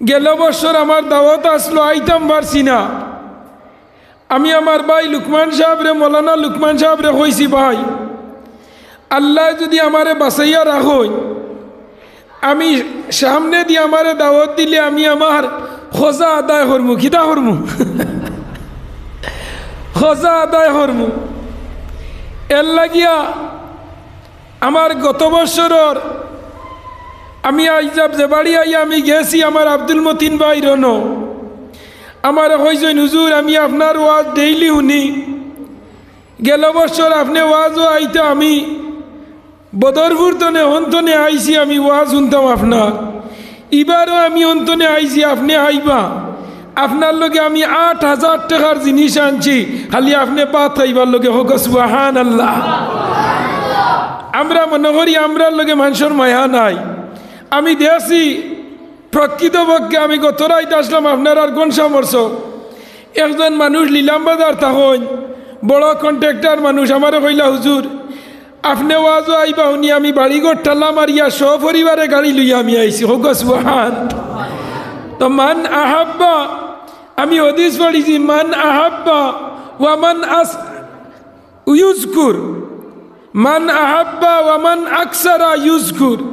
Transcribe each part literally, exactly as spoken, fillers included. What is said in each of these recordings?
গেল বছর আমার দাওয়াত আসলো, আইতাম পারছি না। আমি আমার ভাই লুকমান সাহেবরে, মৌলানা লুকমান সাহেবরে কইছি, "ভাই, আল্লায় যদি আমারে বাঁচাইয়া রাখইন, আমি সামনেদি আমারে দাওয়াত দিলে আমি আমার খজা আদায় করমু।" কিতা করমু? খজা আদায় করমু। এর লাগিয়া আমার গত বছরর আমি আইজাব যে বাড়ি আইয়া আমি গেছি আমার আব্দুল মতিন ভাইর অনো, আমারে কইছইন, "হুজুর, আমি আপনার ওয়াজ ডেইলি হুনি। গেল বছর আপনে ওয়াজও আইতা, আমি বদরপুর তনে হন্তনে আইছি, আমি ওয়াজ হুনতাম আপনার। ইবারও আমি হন্তনে আইছি, আপনে আইবা। আপনার লগে আমি আট হাজার টেকার জিনিস আনছি, খালি আপনে ভাত খাইবার লগে।" কউক্কা সুবহানাল্লাহ। আমরা মনো করি আমরার লগে মানষর মায়া নাই। আমি দেখছি, প্রকৃতপক্ষে আমি গত রাইত আসলাম আপনারার ঘনশ্যাম অরছ। একজন মানুষ লিলাম বাজার থাকইন, বড় কন্ট্রাক্টর মানুষ, আমারে কইলা, "হুজুর, আপনে ওয়াজও আইবা হুনি, আমি বাড়িঘর তালা মারিয়া সপরিবারে গাড়ি লইয়া আমি আইছি।" কউক্কা সুবহান। তো মান আহাব্বা, আমি হাদিস পড়ছি, "মান আহাব্বা ওয়া মান আস-, ইউজকুর, মান আহাব্বা ওয়া মান আকসারা ইউজকুর।"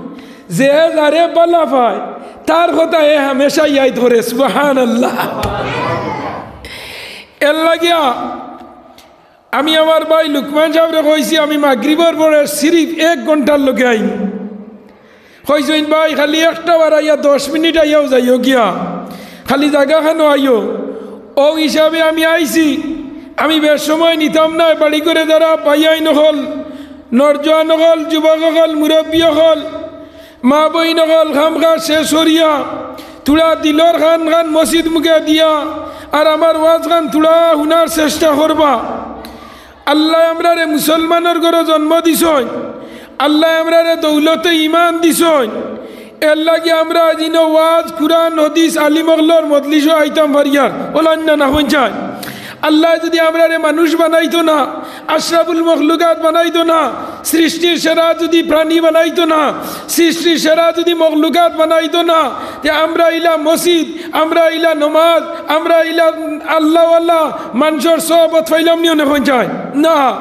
যে যারে বালা পায়, তার কথা হে হামেশা ইয়াদ করে। সুবহানাল্লাহ। এর লাগিয়া আমি আমার ভাই লুকমান সাহেবরে কইছি, আমি মাগরিবর পরে সিরিফ এক ঘন্টার লগে আইন। কইছইন, "ভাই, খালি একটা বার আইয়া দশ মিনিট আইয়াও যাইও গিয়া, খালি জাগা খানো আইও।" অউ হিসাবে আমি আইছি, আমি বেশ সময় নিতাম না। বাড়িঘরে যারা ভাইয়াইন অকল, নরজোয়ান অকল, যুবক অকল, মুরব্বি অকল, মা বইন অকল, কাম কাজ শেষ করিয়া থুড়া দিলর কান খান মসজিদ মুখে দিয়া আর আমার ওয়াজ খান থুড়া হুনার চেষ্টা করবা। আল্লায় আমরারে মুসলমানর ঘরো জন্ম দিছইন, আল্লায় আমরারে দৌলতে ইমান দিছইন। এর লাগি আমরা আজ ইনো ওয়াজ, কুরআন, হাদিস, আলিম অকলর মজলিসো আইতাম পারিয়ার, অলাইন না, না কইন চাই। আল্লায় যদি আমরারে মানুষ বানাইতো না, আশরাফুল মখলুকাত বানাইতো না, সৃষ্টির সেরা যদি প্রাণী বানাইতো না, সৃষ্টির সেরা যদি মখলুকাত বানাইতো না, তে আমরা ইলা মসজিদ, আমরা ইলা নমাজ, আমরা ইলা আল্লাহওয়ালা মানষর সহবত পাইলাম নি, অনে কইন চাই না।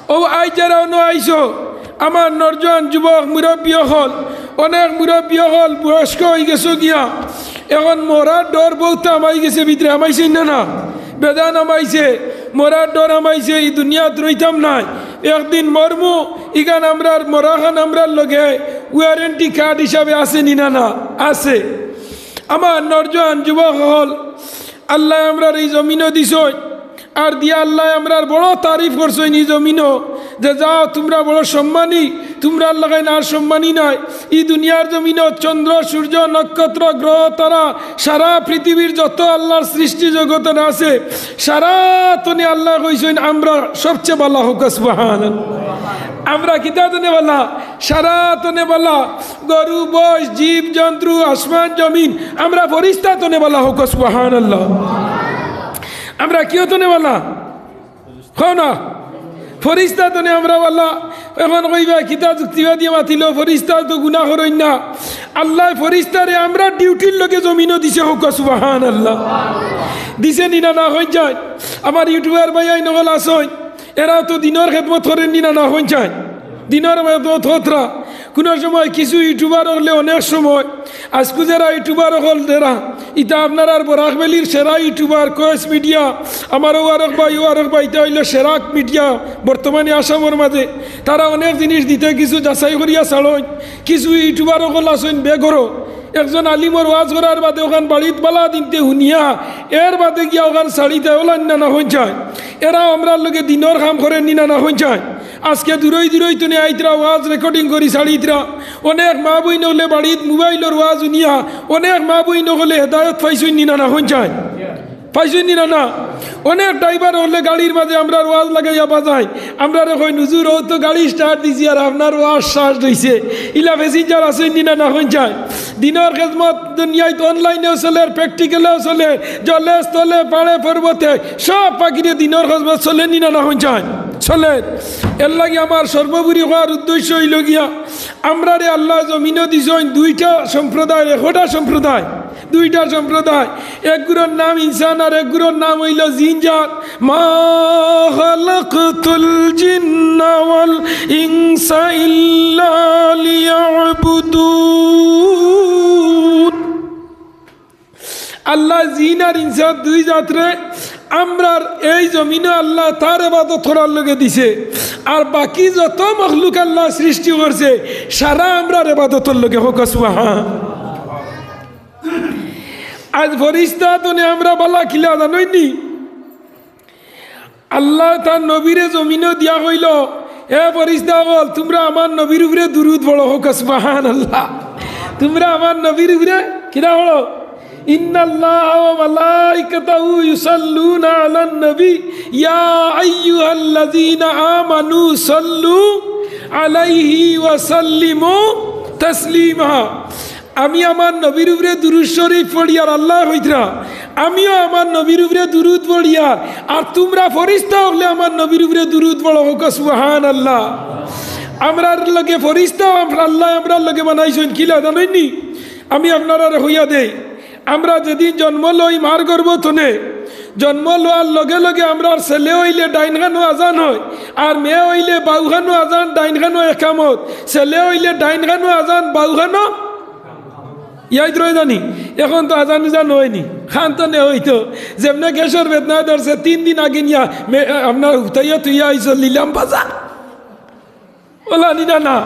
অউ আইজ যারা অনো আইছো, আমার নরজোয়ান যুবক মুরব্বি অকল, অনেক মুরব্বি অকল বয়স্ক অইগেছো গিয়া, এখন মরার ডর বউত হামাই গেছে ভিতরে, হামাইছে না, না? বেজান হামাইছে, মরার ডর হামাইছে, ই দুনিয়াত রইতাম নায়, একদিন মরমু। ইখান আমরার মরাখান আমরার লগে ওয়ারেন্টি কার্ড হিসাবে আছে নি, না, না? আছে। আমার নরজোয়ান যুবক অকল, আল্লায় আমরারে ই জমিনো দিছইন, আর দিয়া আল্লায় আমরার বড় তারিফ করছইন ই জমিনো, যে যাও তুমরা বড় সম্মানী, তুমরার লাখান আর সম্মানী নাই। ই দুনিয়ার জমিনো চন্দ্র, সূর্য, নক্ষত্র, গ্রহ, তারা, সারা পৃথিবীর যত আল্লার সৃষ্টি জগতর আছে, সারা তনে আল্লায় কইছইন আমরা সবচে বালা। কউক্কা সুবহানাল্লাহ। আমরা কিতা তনে বালা? সারা তনে বালা। গরু, মইষ, জীব, জন্তু, আসমান, জমিন, আমরা ফিরিস্তা তনে বালা। কউক্কা সুবহানাল্লাহ। আমরা কিয় তনে বালা? কও না, ফিরিস্তা তনে আমরা বালা। এখন কইবা, "কিতা যুক্তিবাদী মাতিলো, ফিরিস্তা তো গুনা করইন না।" আল্লায় ফিরিস্তারে আমরার ডিউটির লগে জমিনো দিছে। কউক্কা সুবহানাল্লাহ। দিছে নি, না, না? কইন চাই। আমার YouTuber ভাইয়াইন অকল আছইন, এরাও তো দিনর খেদমত করইন নি, না, না? কইন চাই। দিনর খেদমত কররা। কুনু সময় কিছু YouTuber অকলে অনেক সময়, আইজকু যেরা YouTuber অকল যেরা, ইতা আপনারার বরাক ভ্যালির সেরা YouTuber, কয়েস মিডিয়া, আমার অউ আরক ভাই, অউ আরক ভাই, ইতা অইলো সেরা মিডিয়া বর্তমানে আসামর মাঝে। তারা অনেক জিনিস দিতে কিছু যাচাই করিয়া ছাড়ইন, কিছু YouTuber অকল আছইন বেগরো। একজন আলিমর ওয়াজ করার বাদে অখান বাড়িত বালা দিনতে হুনিয়া, এর বাদে গিয়া অখান ছাড়িতা, অলাইন না, না কইন চাই। এরাও আমরার লগে দিনর কাম করইন নি, না, না কইন চাই। আইজকে দূরই দূরই তনে আইতরা, ওয়াজ রেকর্ডিং করি ছাড়িতরা। অনেক মা বইন অকলে বাড়িত মোবাইলর ওয়াজ হুনিয়া, অনেক মা বইন অকলে হেদায়ত পাইছইন নি, না, না কইন চাই। পাইছইন নি, না, না? অনেক ড্রাইভার অকলে গাড়ির মাঝে আমরার ওয়াজ লাগাইয়া বাজাইন, আমরারে কইন, "হুজুর, অউ তো গাড়ি start দিছি আর আপনার ওয়াজ শেষ অইছে।" ইলা passenger আছইন নি, না, না কইন চাই। দিনর খেদমত দুনিয়াত online-এও চলের, practical-এও চলের, জলে স্থলে পাহাড়ে পর্বতে সব পাখিরে দিনর খেদমত চলের নি, না, না কইন চাই। চলের। এর লাগি আমার সর্বোপরি কওয়ার উদ্দেশ্য অইলো গিয়া, আমরারে আল্লায় জমিনো দিছইন দুইটা সম্প্রদায়, একটা সম্প্রদায়, দুইটা সম্প্রদায়, এক গুরুর নাম ইনসান আর এক গুরুর নাম অইলো জিন জাত। মা খালাকতুল জিন্না ওয়াল ইনসা ইল্লা লিয়াবুদুন। আল্লায় জিন আর ইনসান দুই জাতরে আমরার এই জমিনো আল্লায় তার ইবাদত করার লাগি দিছে, আর বাকি যত মখলুক আল্লায় সৃষ্টি করছে সারা আমরার ইবাদতর লাগি। কউক্কা সুবহান। আইজ ফিরিস্তা অকলরে আমরা ভালা কিলা জানইন নি? আল্লায় তার নবীরে জমিনো দিয়া কইলো, "এ ফিরিস্তা অকল, তুমরা আমার নবীর উপরে দুরুদ পড়ো।" কউক্কা সুবহানাল্লাহ। তুমরা আমার নবীর উপরে কিতা পড়ো? ইন্নাল্লাহা ওয়া মালাইকাতাহু ইউসাল্লুনা আলান নবী, ইয়া আইয়ুহাল্লাযীনা আমানু সাল্লু আলাইহি ওয়া সাল্লিমু তাসলিমা। আমি আমার নবীর উপরে দুরুদ শরিফ পড়িয়ার, আল্লায় কইতরা, আমিও আমার নবীর উপরে দুরুদ পড়িয়ার, আর তুমরা ফিরিস্তা অকলে আমার নবীর উপরে দুরুদ পড়ো। কউক্কা সুবহানাল্লাহ। আমরার লগে ফিরিস্তা, আমরা আল্লায় আমরার লগে বানাইছইন কিলা জানইন নি? আমি আপনারারে কইয়া দেই, আমরা যেদিন জন্ম লই মার গর্ভ থনে, জন্ম লওয়ার লগে লগে আমরার ছেলে অইলে ডাইন কানো আজান অয়, আর মেয়ে অইলে বাউ কানো আজান, ডাইন কানো একামত। ছেলে অইলে ডাইন কানো আজান, বাউ কানো ইয়াদ রয় জানি। এখন তো আজান উজান অয়নি, খান তো নে অইতো। যেমনে গ্যাসর বেদনায় ধরছে, তিন দিন আগে নিয়া মে-, আপনার হুতাইয়া তুইয়া আইছো লিলাম বাজার। অলা নি না না?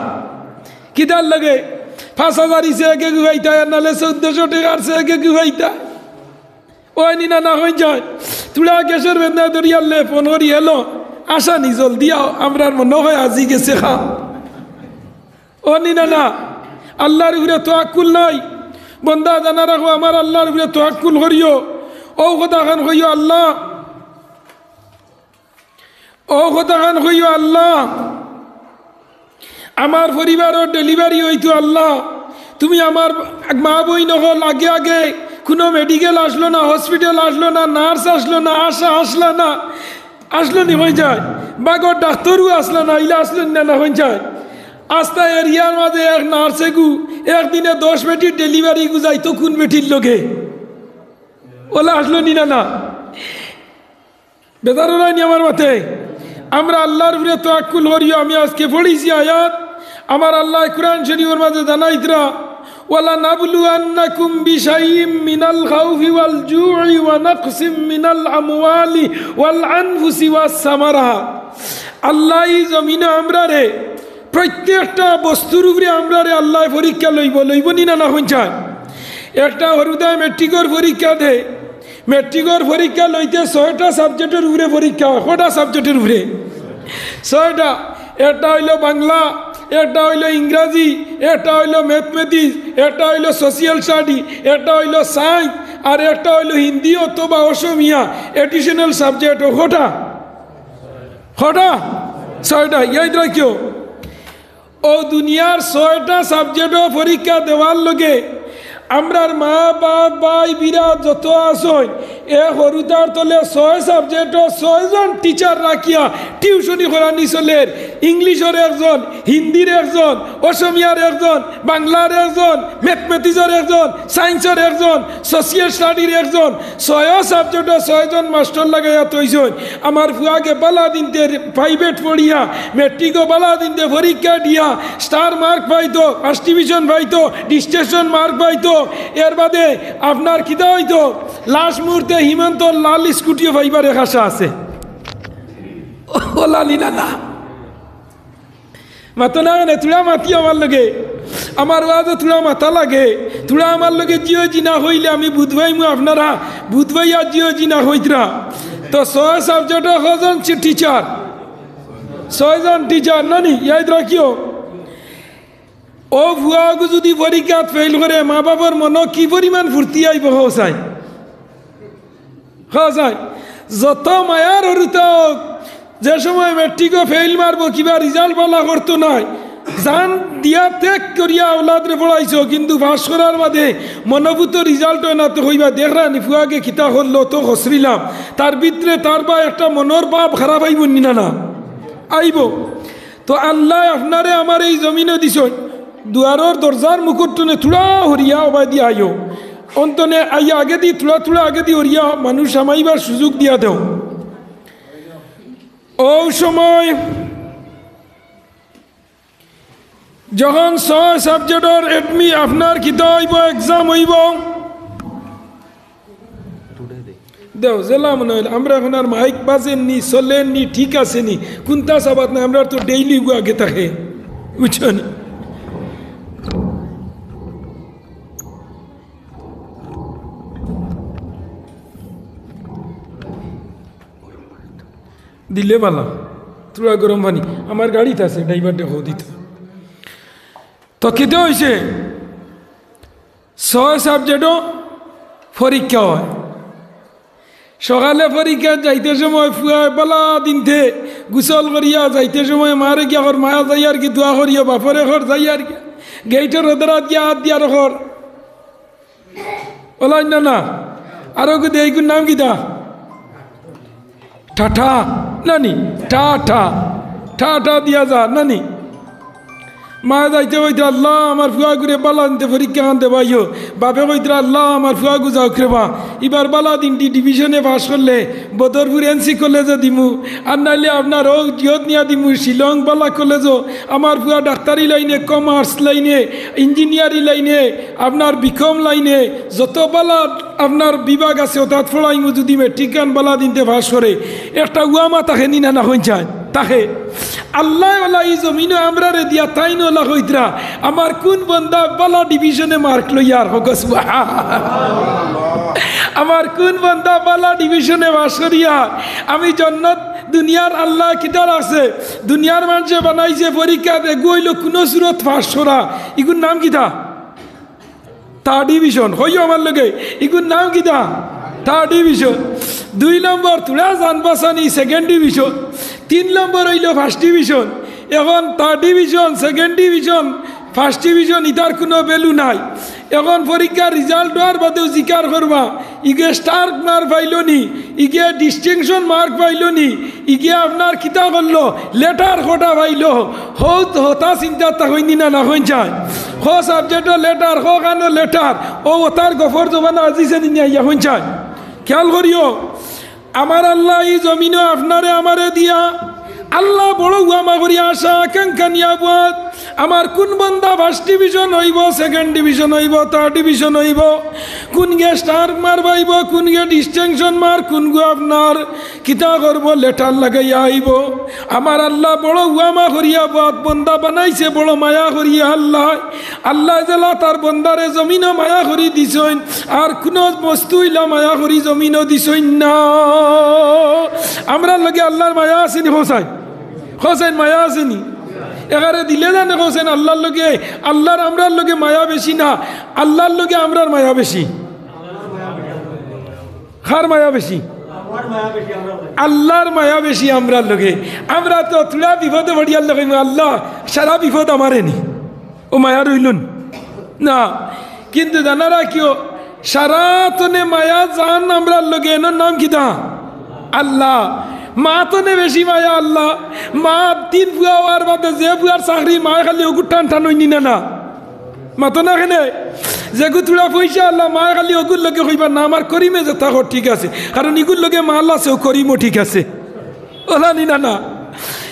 কিতার লগে? পাঁচ হাজার ইছে একে গুয়াইতা, আর নালে চৌদ্দশো টেকার সে একে গুয়াইতা। অয় নি না না? কইন চাইন। থুড়া গ্যাসর বেদনায় ধরিয়ারলে ফোন করি, "হ্যালো, আইসো নি, জলদি আও, আমরার মনো অয় আজি গেছে খা।" অয় নি না না? আল্লার উপরে তাওয়াক্কুল নাই। বন্দা জানা রাখো, আমার আল্লার উপরে তাওয়াক্কুল করিও। অউ কথাখান কইও, "আল্লা, অউ কথাখান কইও, আল্লা, আমার পরিবারর ডেলিভারি অইতো, আল্লা, তুমি আমার মা-বইন অকল আগে আগে কুনু মেডিকেল আছলো না, হসপিটাল আছলো না, নার্স আছলো না, আশা আছলা না, আছলো নি?" কইন চাইন। বাগর ডাক্তরও আছলা না, ইলা আছলো নি না না? কইন চাইন। আস্তা এরিয়ার মাঝে এক নার্স এগু একদিনে দশ বেটির ডেলিভারি গু যাইতো কুন বেটির লগে? অলা আছলো নি না না? বেজার অইরায় নি আমার মাতে? আমরা আল্লার উপরে তাওয়াক্কুল করিও। আমি আজকে পড়ছি আয়াত, আমার আল্লায় কুরআন শরিফর মাঝে জানাইতরা, "ওয়ালা নাবলুয়ান্নাকুম বিশাইইম মিনাল খাউফি ওয়াল জুই ওয়া নাকসিম মিনাল আমওয়ালি ওয়াল আনফুসি ওয়াস সামারাত।" আল্লায় ই জমিনো আমরারে, প্রত্যেকটা বস্তুর উপরে আমরারে আল্লায় পরীক্ষা লইবো, লইবো নি না না? কইন চাইন। একটা হুরুতায় মেট্রিকর পরীক্ষা দেয়, মেট্রিকর পরীক্ষা লইতে ছয়টা সাবজেক্টর উপরে পরীক্ষা অয়। কয়টা সাবজেক্টর উপরে? ছয়টা। একটা অইলো বাংলা, একটা অইলো ইংরাজি, একটা অইলো ম্যাথমেটিক্স, একটা অইলো সোশিয়াল স্টাডি, একটা অইলো সায়েন্স, আর একটা অইলো হিন্দি অথবা অসমীয়া, অ্যাডিশনাল সাবজেক্ট। অউ কয়টা? কয়টা? ছয়টা। ইয়াদ রাখিও। অউ দুনিয়ার ছয়টা সাবজেক্টও পরীক্ষা দেওয়ার লগে আমরার মা-বাপ, ভাই, বিরা যত আছইন, এ হুরুতার তলে ছয় সাবজেক্টও ছয়জন টিচার রাখিয়া টিউশনি করানি চলের। ইংলিশর একজন, হিন্দির একজন, অসমীয়ার একজন, বাংলার একজন, ম্যাথমেটিক্সর একজন, সায়েন্সর একজন, সোশিয়াল স্টাডির একজন, ছয় সাবজেক্টও ছয়জন মাস্টর লাগাইয়া থইছইন। আমার ফুয়াগে বালা দিনতে প্রাইভেট পড়িয়া, মেট্রিকও বালা দিনতে পরীক্ষা দিয়া, স্টার মার্ক পাইতো, ফার্স্ট ডিভিশন পাইতো, ডিস্টিংশন মার্ক পাইতো। এর বাদে আপনার কিতা অইতো? লাস্ট মুহূর্তে হিমন্তর লাল স্কুটিও পাইবার এক আশা আছে। অলা নি না না? মাতো না কেনে? থুড়া মাতিও আমার লগে। আমার ওয়াজো থুড়া মাতা লাগে। থুড়া আমার লগে জিও জিনা কইলে আমি বুঝবাইমু, আপনারা বুঝবাইয়া জিও জিনা কইতরা। তো ছয় সাবজেক্টও কয়জন টি-, টিচার? ছয়জন টিচার, না নি? ইয়াদ রাখিও। অউ ফুয়াগু যুদি পরীক্ষাত ফেইল করে, মা-বাপর মনো কি পরিমাণ ফুর্তি আইবো, কও চাই? কও চাই? যত মায়ার হুরুতা অউক, যে সময় মেট্রিকও ফেইল মারবো, কিবা রিজাল্ট বালা করতো নায়, জান দিয়া ত্যাগ করিয়া আওলাদরে পড়াইছো, কিন্তু পাস করার বাদে মনোভূত রিজাল্ট অয় না, তো কইবা, "দেখরা নি ফুয়াগে কিতা করলো, তো খসরিলাম।" তার ভিতরে তার বা একটা মনর ভাব খারাপ আইবো নি না, না? আইবো। তো আল্লায় আপনারে আমারে ই জমিনো দিছইন, দুয়ারর দরজার মুখর তনে থুড়া হরিয়া ওবায়দি আইও। অন্তনে আইয়া আগেদি, থুড়া থুড়া আগেদি অরিয়া মানুষ হামাইবার সুযোগ দিয়া দেও। অউ সময় যখন ছয় subject-র admi-, আপনার কিতা অইবো, exam অইবো, দেও, যেলা মনে অইল। আমরা অখন আর মাইক বাজের নি, চলের নি, ঠিক আছে নি, কুন্তা সাবাত নাই, আমরার তো daily গু আগে থাকে, বুঝছো নি? দিলে বালা, থুড়া গরম পানি। আমার গাড়িত আছে, driver-রে কও দিতা। তো কিতা অইছে? ছয় subject-ও পরীক্ষা অয়। সকালে পরীক্ষাত যাইতে সময় ফুয়ায় বালা দিনতে গোসল করিয়া যাইতে সময় মারে গিয়া কর, "মায়া যাইয়ার গি, দোয়া করিও", বাপরে কর, "যাইয়ার গি।" গেইটর অদরাত গিয়া আত দিয়ার কর, ওলাই না না। আরো কইতে, "এইগুর নাম কিতা?" টাটা, নানি, টাটা, টাটা দিয়া যা, নানি। মায় যাইতে কইতরা, "আল্লাহ, আমার ফুয়াগুরে বালা দিনতে পরীক্ষা খান দেবাইও।" বাপে কইতরা, "আল্লাহ, আমার ফুয়াগু যাউক রে বা। ইবার বালা দিনতে division-এ পাস করলে বদরপুর NC কলেজো দিমু, আর নাইলে আপনার অউ জিয়ত নিয়া দিমু শিলং বালা কলেজো। আমার ফুয়া ডাক্তারি লাইনে, commerce লাইনে, engineering লাইনে, আপনার B.Com লাইনে, যত বালা আপনার বিভাগ আছে, অতাত পড়াইমু, যুদি মেট্রিক খান বালা দিনতে পাস করে।" একটা উয়ামা থাকে নি না, না কইন চাইন? থাকে। আল্লায় ওলা ই জমিনো আমরারে দিয়া তাইন ওলা কইতরা, "আমার কুন বন্দা বালা division-এ mark লইয়ার?" কউক্কা সুবহানাল্লাহ। "আমার কুন বন্দা বালা division-এ পাস করিয়ার?" আমি জন্নত দুনিয়ার আল্লায় কিতা রাখছে, দুনিয়ার মানষে বানাইছে পরীক্ষাত এগু অইলো কুনু সুরত পাস করা। ইগুর নাম কিতা? Third division, কইও আমার লগে, ইগুর নাম কিতা? Third division। দুই নম্বর থুড়া জান বাচানি, second division। তিন নম্বর অইলো first division। অখন third division, second division, first division, ইতার কুনু value নাই। অখন পরীক্ষার result অওয়ার বাদেউ জিকার করবা, ইগে star mark পাইলো নি, ইগে distinction mark পাইলো নি, ইগে আপনার কিতা করলো, letter কটা পাইলো, হউ হতা চিন্তা তা কইন নি না, না কইন চাইন? ক subject-ও letter, ক খানো letter, অউ অতার গফর জমানা আজিছে নি নিয়া ইয়া কইন চাইন? খেয়াল করিও, আমার আল্লায় ই জমিনো আপনারে আমারে দিয়া, আল্লায় বড় উয়ামা করিয়া আশা আকাঙ্ক্ষা নিয়া বওয়াত, আমার কুন বন্দা first division অইবো, second division অইবো, third division অইবো, কুনগে star mark পাইবো, কুনগে distinction mark, কুনগু আপনার কিতা করবো, letter লাগাইয়া আইবো। আমার আল্লায় বড় উয়ামা করিয়া বওয়াত, বন্দা বানাইছে বড় মায়া করিয়া আল্লায়। আল্লায় যেলা তার বন্দারে জমিনো মায়া করি দিছইন, আর কুনু বস্তু ইলা মায়া করি জমিনো দিছইন না। আমরার লগে আল্লার মায়া আছে নি? কও চাইন, কও চাইন, মায়া আছে নি? এগারে দিলে জানে কও চাইন আল্লার লগে, আল্লার আমরার লগে মায়া বেশি না, আল্লার লগে আমরার মায়া বেশি। কার মায়া বেশি? আল্লার মায়া বেশি আমরার লগে। আমরা তো থুড়া বিপদো পড়িয়ার লগে, "আল্লা, সারা বিপদ আমারে নি।" অউ মায়া রইলো না। কিন্তু জানা রাখিও, সারা তনে মায়া যান আমরার লগে, এনর নাম কিতা? আল্লা। মা তনে বেশি মায়া আল্লা। মা তিন ফুয়া অওয়ার বাদে যে ফুয়ার চাকরি, মায় খালি অগুর টান টান অইন নি না, না। মাতো না কেনে? যেগু থুড়া পয়সা আল্লা, মায় খালি অগুর লগে কইবা না, আমার করিমে যেতা কর ঠিক আছে, কারণ ইগুর লগে মাল আছে, অউ করিমও ঠিক আছে। ওলা নি না, না।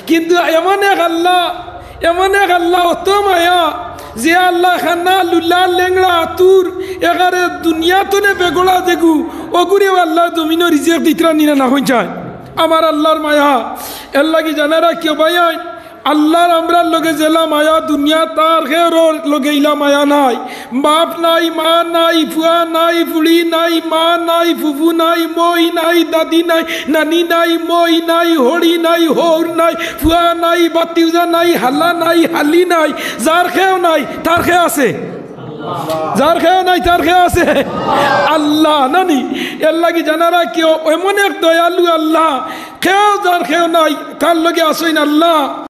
কিন্তু এমন এক আল্লা, এমন এক আল্লা অত মায়া, যে আল্লায় কানা, লুলা, লেংড়া, আতুর, এগারে দুনিয়া তনে বেগড়া যেগু, অগুরেও আল্লায় জমিনো রিজেক দিতরা নি না, না কইন চাইন? আমার আল্লার মায়া। এরলাগি জানা রাখিও ভাইয়াইন, আল্লার আমরার লগে যেলা মায়া, দুনিয়াত আর কেউর লগে ইলা মায়া নাই। বাপ নাই, মা নাই, ফুয়া নাই, ফুড়ি নাই, মা নাই, ফুফু নাই, মই নাই, দাদি নাই, নানি নাই, মই নাই, হড়ি নাই, হউর নাই, ফুয়া নাই, বাতিউজা নাই, হালা নাই, হালি নাই, যার কেউ নাই, তার কে আছে? যার কেউ নাই, তার কে আছে? আল্লা, না নি? এরলাগি জানা রাখিও, এমন এক দয়ালু আল্লা, কেউ যার কেউ নাই, তার লগে আছইন আল্লা।